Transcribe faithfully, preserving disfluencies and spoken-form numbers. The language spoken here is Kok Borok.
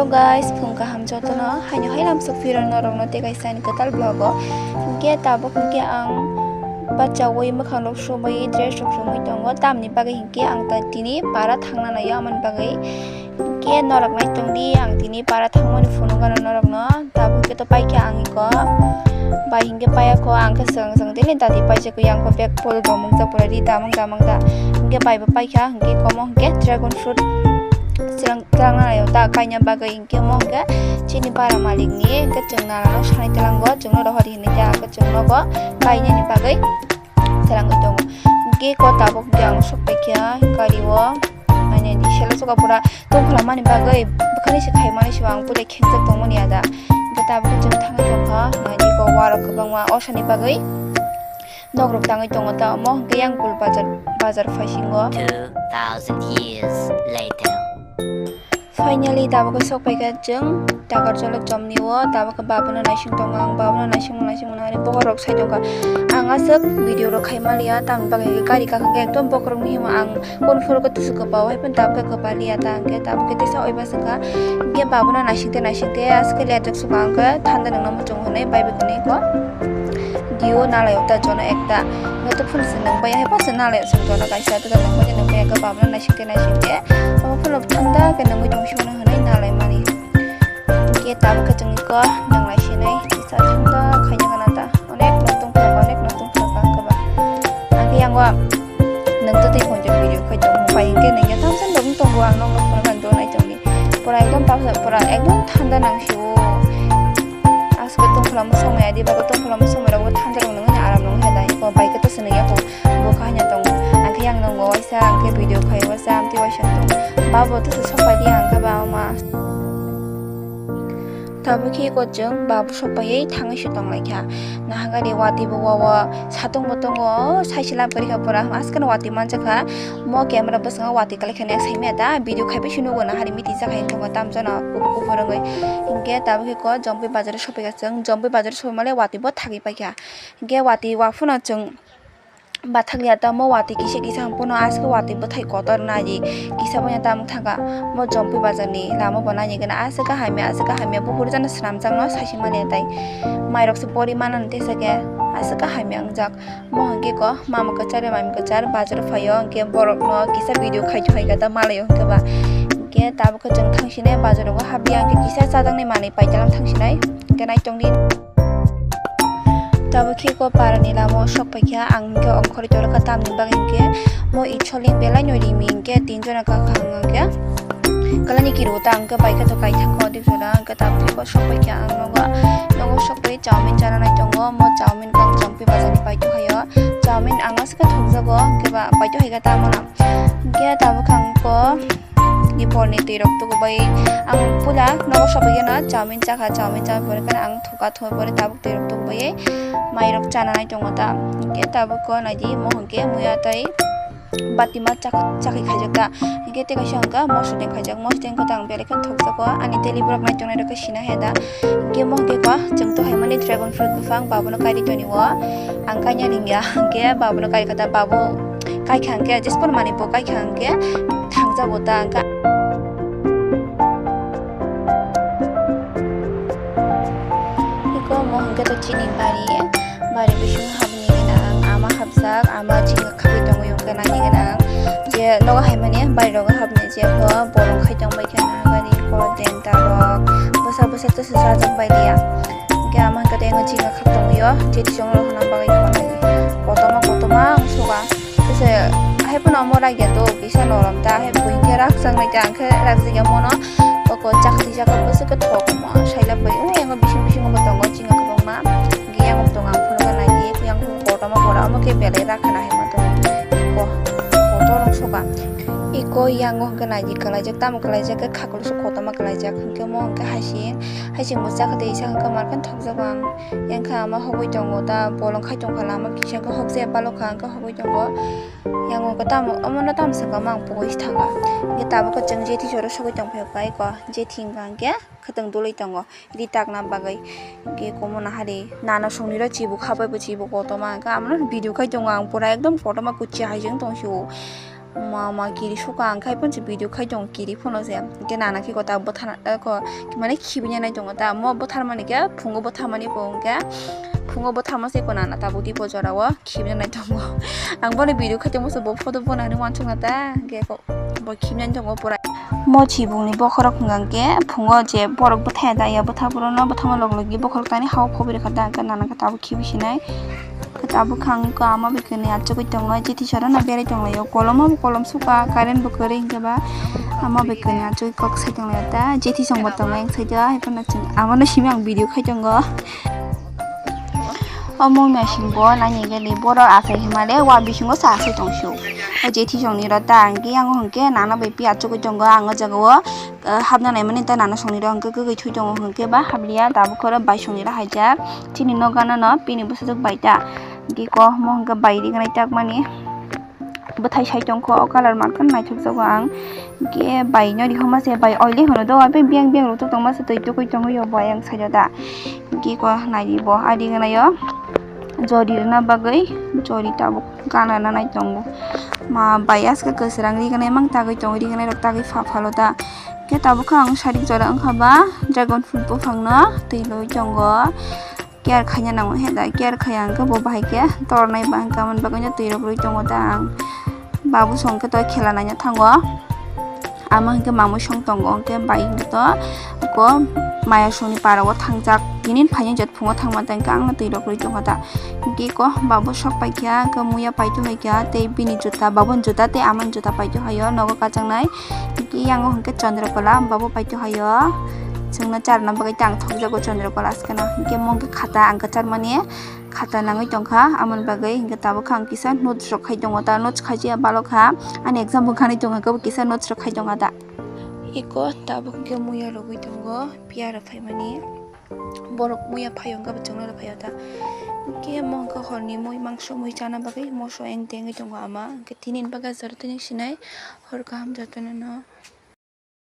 Guys, phung kaham jotono, haino hai lamsok phiro norokno tei kaisa ani kwtal vlog o. Hinkhe tabuk hinkhe ang bachaui mwkhang rok sumui, dress rok sumui tongo, tamni bagwi hinkhe ang ta tini para thangna naio, amoni bagwi hinkhe norok naitongdi, ang tini para thangmani phunukgano norokno, tabuk khe to paikha ang iko. Bai hinkhe paiya kho, ang khe swkang swkang daily dati paijak kho, yang kho bag full gomung jak pura ri damang damang da. Hinkhe bai bo paikha, hinkhe komo hinkhe dragon fruit swrang twrang nai ta kaina bagwi hinkhe mo hinkhe chini para malik ni hinkhe chwng nana no sanai twlango, chwngno rohor hinwi ta hinkhe chwngno bo kainani bagwi twlangwi tongo. Hinkhe ko tabuk hinkhe ang sok paikha gari o, ani di selo soka pura tongphla mani bagwi bwkhani se khaimani se ang pura khengjak tongmani ada. Hinkhe tabuk chwng thangwi tongkha, nai di ko warok kwbangma osani bagwi nokrok tangwi tongo ta omo hinkhe yang kul bazar, bazar phaisingo. Two thousand years later. Finally tabuk sok paikha chwng Takarjala chomni o, tabuk babono naising tongo ang, babono naising naising mano hari bokhorok sai tongkha. Ang aswk video rok khai maliya, tamni bagwi gari kakha khe ekdom bokhorok ni himo ang. Kon phuru khe tusu kwpa o, hai phano tabuk khe kwpa liya ta, hwnkhe tabuk khe tesa oi bwswk kha. Hwnkhe babono naisingte naisingte aswk khe liya jak suka, hwnkhe thanda nwngno muchungo hwnwi bai bai kwnwi kho dio nalai o ta jono ekta. Hwnkhe to phuru se nwng bai hai phano se nalai o chwng jono kaisa, to nwng bai nwng bai khe babono naisingte naisingte omo phano thanda khe nwngwi tong sio hwnwi nalai mani. Hwnkhe tabuk khe chwng kho nwng lai sinai kisa thanda khaina gana ta. Onek nok tong phaka, onek nok tong phaka hwnkhe ba. Hwnkhe yango nwng to tei phone jok video khai tong pai hwnkhe nwng ya thamsa nwng tongo ang nok nok phone gana do nai tongni. Pura ekdom thamsa pura ekdom thanda nang sio. Aswk tongphla mo somoi adi bago tongphla mo somoi rogo thanda rok nwng aram nwng heda ko bai khe to se nwng ya ko bo kha hanya tongo. Hwnkhe yang nwng waisa hwnkhe video khai waisa amtwi waisa tong. Babo to se sok pai di hwnkhe ba ma. Tabuk khe eko chwng babu sok paiwi thangwi se tong lai kha. Nahagari watwi bo wa wa satung bo tongo, sai se lab kari kha pura. Askano watwi manjak kha. Mo camera bwskango watwi kwlai kha nek sai maya ta. Video khai bai se nugo nahari meeting jak hai tongo tamjano kubuk kubuk rwngwi. Hinkhe tabuk khe eko Jompui bazar o sophi kha chwng. Jompui bazar o sophi male watwi bo thagwi pai kha. Hinkhe watwi wa phano chwng Bathakliya ta mo watwi kisa kisa hwn phano aswk watwi bwthai kotor nai kisa boya tamwk thangkha. Mo Jompui bazar ni lama bo nai gana aswk hamya aswk hamya buphuru jani swnamjakno saichimani tai mairok se pori manani tesa khe aswk hamya wngjak. Mo hwnkhe ko mama kwchar mami kwchar bazar phaio hwnkhe borok no kisa video khai thai kha ta malaio hwnkhe ba hwnkhe tabuk khe chwng thangsinai bazar rogo hapya hwnkhe kisa chajaknai manwi paitalang thangsinai hwnkhe naitongdi. Tabuk khe ko para ni lama o sok paikha ang hwnkhe ongkhorwi tolokha tamni bagwi hwnkhe mo isolni belai no rimi hwnkhe tin jona kakhang hwnkhe kalani kiru ta hwnkhe baikha to kaithang kho dibjora hwnkhe tabuk khe ko sok paikha ang nogo nogo sok pai chowmin chana nai tongo mo chowmin kok Jompui bazar ni paito haio chowmin ang aswk thokjago hwnkhe ba paito haikha tamo no hwnkhe tabuk ang ko. Ni porni twi rok tugu bai ang pula nogo sobai gana chowmin chakha chowmin chowmin pore kana ang thuka thumui pore tabuk twi rok tugu bai mai rok chana nai tongo ta hwnkhe tabuk ko naidi mo hwnkhe muya tei batima chakha chakhi khaijak ta hwnkhe tei kaisa hwnkha mosodeng khaijak mosodeng khe tang belai kheno thokjago ani daily borok nai tongnai rok khe sina he da hwnkhe mo hwnkhe ko chwng to hai mani dragon fruit buphang babono kairi toni o ang kanya ringya hwnkhe babono kairi kha ta babu. Kaikha hwnkhe jesper mani bo kaikha hwnkhe thangjago ta hwnkhe. Iko omo hwnkhe to chini bari, bari bisingo habni gwnang, ama habjak, ama chinga khagwi tongwi hwnkhe nani gwnang. Je nogo haimani bari rogo habni je bo bolong khai tongbai khe nahagani ko denta rok bwsa bwsa tesa sajak bai liya. Hwnkhe ama hwnkhe tei chinga khag tongwi o, je tisong rok hwnna bagwi kotorma kotorma wngsuka. Tese hai phano omo ragya do kisa norom ta hai bui khe rakchang nai ta ang khe rakjagya mono oko chakti chakti bwswk khe thok omo saila bui o yango bising bising bo tongo chinga kwbangma hwnkhe yango tongo ang phunukha nai di yang phunuk kotorma pora omo khe belai rakha nai hai ma tongo ko kotor wngsuka iko yango hwnkhe nai di kwlaijak tamo kwlaijak khe khakulu se kotorma kwlaijak hwnkhe omo hwnkhe haising haising bo chakha tei isa hwnkhe markhe thokjago ang. Yang kha ama hogwi tongo ta bolong khai tongkha lama kisa khe hokjaya balokha hwnkhe hogwi tongo. Yang o tamo omono tamo saka mang pogwi thangkha. Hwnkhe tabuk khe chwng jethi soro sogwi tongphio pai ko jethi hwnkha hwnkhe khwtwng dului tongo ri takna bagwi. Hwnkhe komo nahari nana songni ro chibuk habai bo chibuk kotorma hwnkhe amono video khai tongo ang pura ekdom kotorma kuchi hai se wng tong sio. ma ma kiri suka ang khai phano se video khai tongo kiri phano se. Hwnkhe nana khe kota bwthana, eh, ko, mane khibina nai tongo ta. Mo bwtharmani khe phungo bwtharmani bo hwnkhe phungo bwtharma se ko nana tabuk di bo jorao khibina nai tongo. Ang bono video khai tongmo se bo photo bona hinwi uansukna ta. Hwnkhe ko bo khibina nai tongo pura. Mo chibungni bokhorok hwnkha hwnkhe phungo je borok bwthai da ya bwtha borokno bwthangma log logi bokhorok tani ha o khobwi rwkha ta hwnkhe nana khe tabuk khibi sinai. Khe tabuk khe ang eko ama bai kwnwi achugwi tongo, jethi sora no berai tonglaio, kolom o kolom suka, current bo kwrwi hwnkhe ba ama bai kwnwi achugwi kok sai tonglaio ta, jethi song bo tongo ayang side o, hai phano chwng amano simi ang video khai tongo. O mui masing bo naini geli borok achai hima le wa bisingo sa achai tong su. O jethi song ni ro ta ang khe yang hwnkhe nana bai pi achugwi tongo ang o jaga o. Eh, hapna naimani ta nana songni rok hwnkhe kwgwi thui tongo hwnkhe ba habliya tabuk khe oro bai songni rok haijak chini nok gana no bini bwsajwk bai ta hwnkhe ko omo hwnkhe bai rignai takmani bwthai sai tongkho o colour mankhe naithok jago ang hwnkhe bai no rihorma se bai oili hwno do aphai biyang biyang rok tongma se twi tugui tongwi o bai ang side o da hwnkhe ko naidi bo adi gwnai o jori rwna bagwi jori tabuk gana nanai tongo ma bai aske kwswrang rignai mang tagwi tongo rignai rok tagwi pha phalo ta. Khe tabuk khe ang sarik jora wngkha ba dragon fruit buphangno twi lwi tongo. Care khaina nango he da, care khaiya hwnkhe bo bahai khe tornai ba hwnkhe, aboni bagwino twi rok rwi tongo ta ang. Babu song khe to khela naina thango. Ama hwnkhe mamui song tongo, hwnkhe bai hwnkhe to ko maya songni para o thangjak. Tini phaini jat phungo thangma tang khe ang no twi rok rwi tongkha ta. Hwnkhe ko babu sok paikha, hwnkhe muya paito haikha, tei bini juta, babuni juta tei amani juta paito haio, nogo kachangnai. Hwnkhe yango hwnkhe Chandrakala, babo paito haio. Chwngno charwna bagwi tang thokjago Chandrakala askeno. Hwnkhe mo hwnkhe khata ang kwcharmani khata nangwi tongkha, amoni bagwi hwnkhe tabuk khe ang kisa notes rok khai tongo, ta notes khai chiya balok kha, ani exam bo khanai tongkha, kisa notes rok khai tongkha ta. Eko tabuk hwnkhe muya rogwi tongo, piya rok phaimani. Borok muya phaio hwnkhe bo chwngno rw phaio ta. Hwnkhe mo hwnkhe horni mui mangso mui chana bagwi moso eng tengwi tongo ama. Hwnkhe tini ni bagwi jora tini sinai hor kaham jotono no.